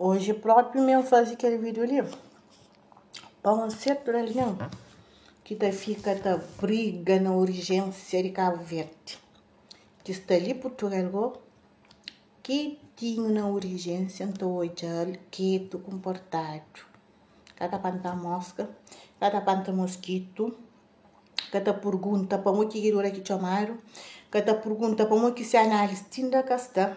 Oji própi mi N faze kel vídiu li pa un sertu algen ki ta fika ta briga na urjénsia di Kabu Verdi, ki sta li Purtugal gó, ketinhu na urjénsia N ta odja-l ketu, konportadu, ka ta panta móska, ka ta panta moskitu, ka ta purgunta pamodi ki kel ora ki txomadu, ka ta purgunta pamodi ki se análizi ti inda ka sta.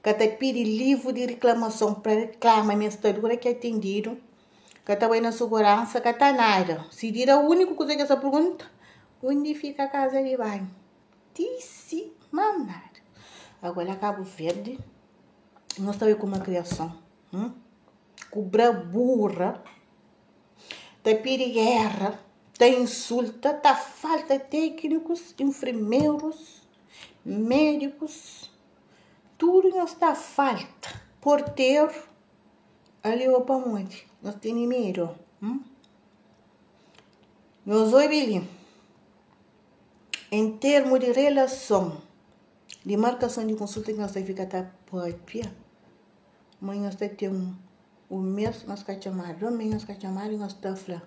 Ka ta pidi livru di riklamason pa riklama ma es ta dura ki atendidu, ka ta bai na suguransa, ka ta nada. Si dira uniku kuza ki es ta purgunta, undi fika kaza di banhu? Ti si mas nada. Agora la Kabu Verdi, nos ta bai ku uma kriason, ku brabura, ta pidi gera, ta insulta, ta falta teknikus, infrimerus, medikus. Tudu nhos ta falta porteru ali ô pamodi nhos tene medu hum nhos obi li en termu di relason di markason di konsulta ki nhos ta fika ta papia ma nhos ta ten un mes nhos ka txomadu dos mes nhos ka txomadu nhos ta fla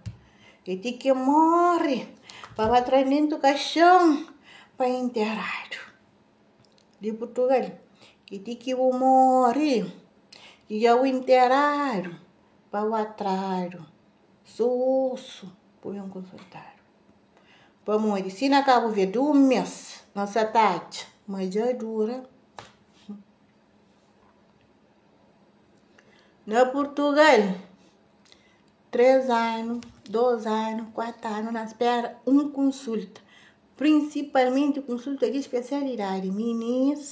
é ti ki móre pa ba tra dentu kaxon pa interadu. Di Purtugal i ti ki bu móre i dja bu interadu pa bu atradu so osu bu ben konsultadu pamodi si na Kabu Verdi un mês no sa ta atxa ma dja dura na Purtugal 3 anu, 2 anu, 4 anu na spera un konsulta. Prinsipalmenti konsulta di spesialidadi minis.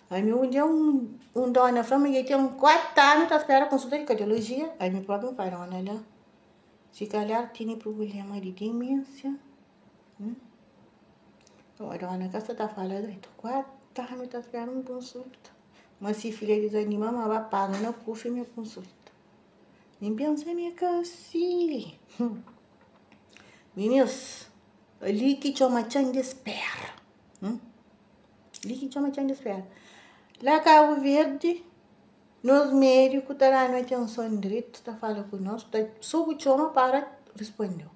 Ami un dia un, un dona fla ma dja ten 4 anu ta spera konsulta di kardiolojia. Ami propi N fla dona la, si kalhar tene prubulema di dimensia. Hum? O dona ka sa ta fala dretu. 4 anu ta spera un konsulta. Ma si filha dizanima ma ba paga na kufi mi konsulta. N pensa mi ka si. Hum. Minis, li ki txoma txan di spera. Hum? Li ki txoma txan di spera. La Kabu Verdi, nos médiku ta da-nu atenson dretu, ta fala ku nos, ta, so bu txoma para risponde-u.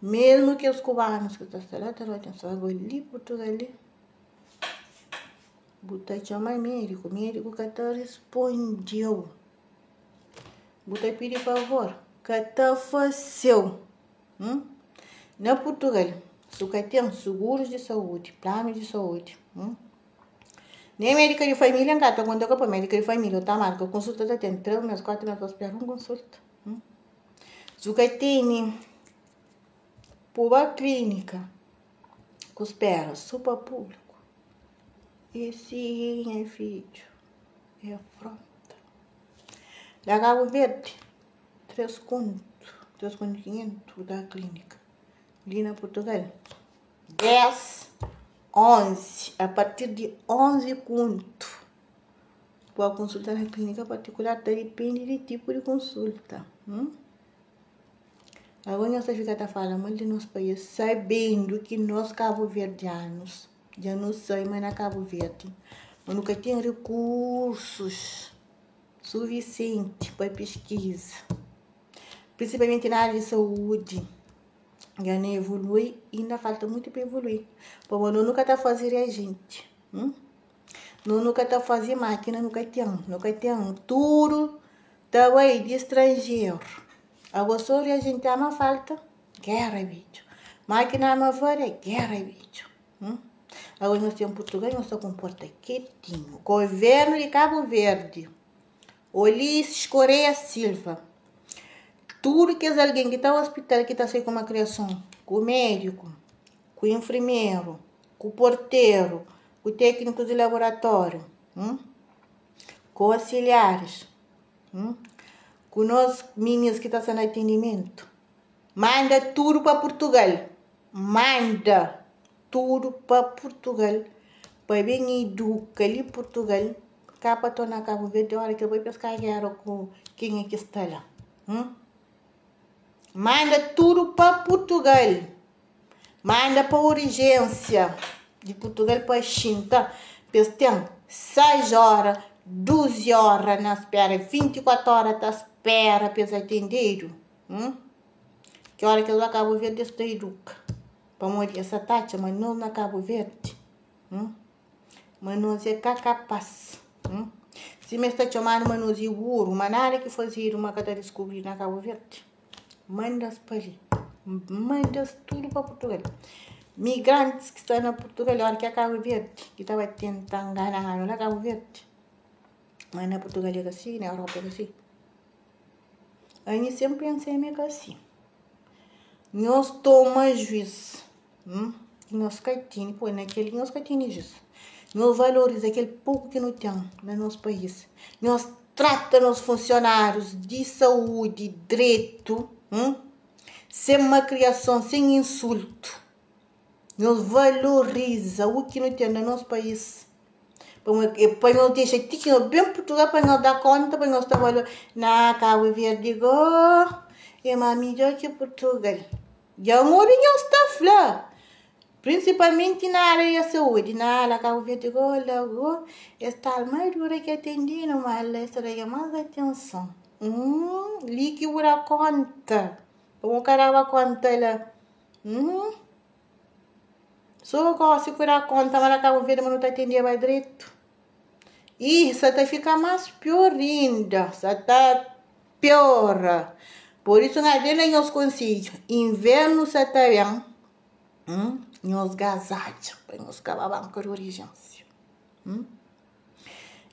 Mesmu kes kubanus ki ta sta la ta da atenson. Agora li Purtugal li, bu ta txoma médiku, médiku ka ta risponde-u. Bu ta pidi favor, ka ta fase-u. Hum? Na Purtugal, su ka ten sugurus di saúdi, planu di saúdi, hum? Nem médika di família N ka ta konta ku el, pa médika di família u ta marka konsulta ta ten 3 mês, 4 mês pa spera un konsulta. Hum? Su ka tene bu ba klínika ku spera so pa públiku, e si nha fidju. É afronta. La Kabu Verdi, 3 kontu, 3 kontu 500 da klínika. Li na Purtugal, 10, 11, a partir di 11 kontu. Bu ba konsulta na klínika partikular, ta dipende di tipu di konsulta. Hum? Agora nhos ta fika ta fala mal di nos país, sabendu ki nos kabuverdianus Dja nu sai ma na Kabu Verdi ma nu ka ten rikursus sufisienti pa piskiza, prinsipalmenti na ária di saúdi. Dja nu evolui, inda falta mutu pa evolui, pamodi no nu ka ta faze riajenti, no nu ka ta faze mákina, nu ka ten, nu ka ten tudu ta bai di stranjeru. Ago so riajenti ama falta, géra bidju, mákina ama faria, géra bidju. Hum? Agora nhos ten Portugal, nhos ta comporta quietinho. Governo de Cabo Verde, Ulisses Correia Silva, tudo kes alguém que ta hospital que ta sai com uma criação, com médico, com enfermeiro, com porteiro, com técnico de laboratório, hum? com auxiliares, hum? com nós meninos que tá sendo atendimento. Manda tudo pa Portugal. Manda tudu pa Purtugal pa ben iduka li Purtugal ka pa torna Kabu Verdi ora ki el bai pa es ka gera ku kenha ki sta la hum manda tudu pa Purtugal manda pa urjênsia di Purtugal pa xinta pa es ten 6 ora. 12 óra na spera, 24 óra ta spera pa es atendedu. Hum? Ki óra ki es ba Kabu Verdi es ta iduka. Pamodi es sa ta atxa ma nos na Kabu Verdi, hum? Ma nos é ka kapás. Hum? Sima es ta txomadu ma nos é buru, ma nada ki fazedu ma ka ta diskubridu na Kabu Verdi. Manda-s pa li. Manda-s tudu pa Purtugal. Migrantis ki sta na Purtugal, óra ki é Kabu Verdi, ki ta ba tenta ngana-nu la Kabu Verdi. Ma na Purtugal é ka si, na Europa é ka si. Ami senpri N seme é ka si. Nhos toma juis. Hum? Nhos ka tene, pô, na kel-li nhos ka tene juis. Nhos valoriza kel poku ki nu ten na nos país. Nhos trata nos funsionárius di saúdi dretu, hum? Sen makriason, sen insultu. Nhos valoriza u ki nu ten na nos país. Pa nhos dexa ti ki nhos ben Purtugal pa nhos da konta pa nhos ta valor. Na Kabu Verdi go é más midjor ki Purtugal. Dja N obi nhos ta fla, prinsipalmenti na ária di saúdi, na la Kabu Verdi go la go es ta armadura ki atendinu ma la es ta da más atenson. Hum, li ki bu da konta, pa bu ka daba konta la. Hum. So gosi ku da konta ma na Kabu Verdi ma nu ta atendeba dretu. Ih, sa ta fika más pior inda, sa ta piora. Pur isu N avia nhos konsedju, invernu sa ta ben, hum, nhos gazadja pa nhos ka ba banka di urjénsia. Hum.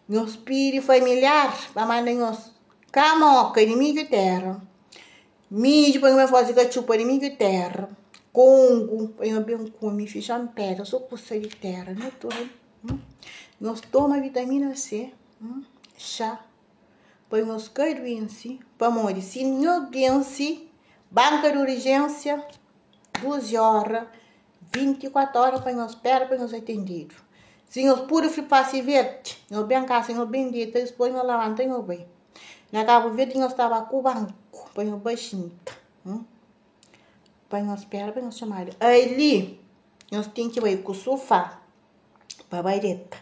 Nhos pidi familiar pa manda nhos kamoka di midju téra. Midju pa nho ben faze katxupa di midju téra, kongu pa nho ben kume fixon pédra, so kusa di téra natural. Nhos toma vitamina C, xá, pa nhos ka duense, pamodi si nhos duense, banka di urjénsia, 12 óra, 24 óra pa nhos spera pa nhos atendedu. Si nhos pudi fasi verdi, nhos ben kasa, nhos ben deta, dipôs nhos labanta nhos bai. Na Kabu Verdi nhos ta ba ku banku pa nhos bai xinta, pa nhos spera pa nhos txomadu. Ali nhos ten ki bai ku sufá pa bai deta,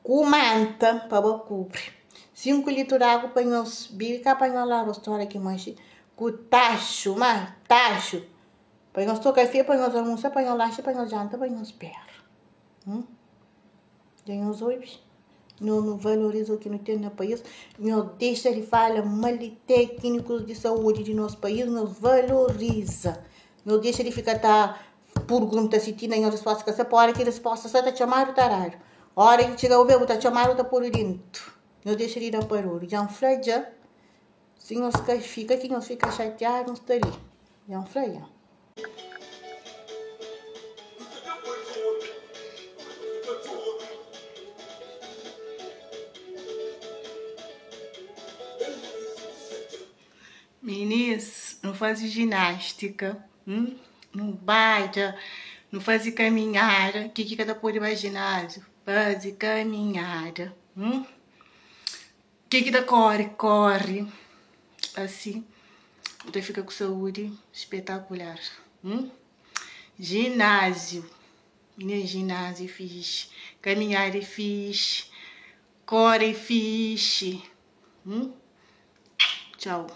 ku manta pa ba kubri, 5 litru di agu pa nhos bibi, ka pa nhos laba rostu ora ki manxi, ku taxu, ma taxu pa nhos toka kafé, pa nhos almusa, pa nhos lanxa, pa nhos janta, pa nhos spera. Dja nhos obi? Nhos nu valoriza o ki nu ten na país, nhos dexa di fala mal di téknikus di saúdi di nos país, nhos valoriza. Nhos dexa di fika ta purgunta si ti na nhos resposta ka sta pa ora ki resposta sta ta txomadu ta dadu. Ora ki txiga bu be bu ta txomadu ta podu dentu. Nhos dexa di da paruru. Dja N fla dja, si nhos ka fika ki nhos fika xatiadu N sta li. Dja N fla dja. Minis, nu faze jinástika, nu badja, nu faze kaminhada. Ki ki ka ta pode bai jináziu? Faze kaminhada. Ke ki ta kore, kore. Asi bu ta fika ku saúdi spetakular. Jináziu, nha jináziu é fixi, kaminhada é fixi, kore é fixi. Txau.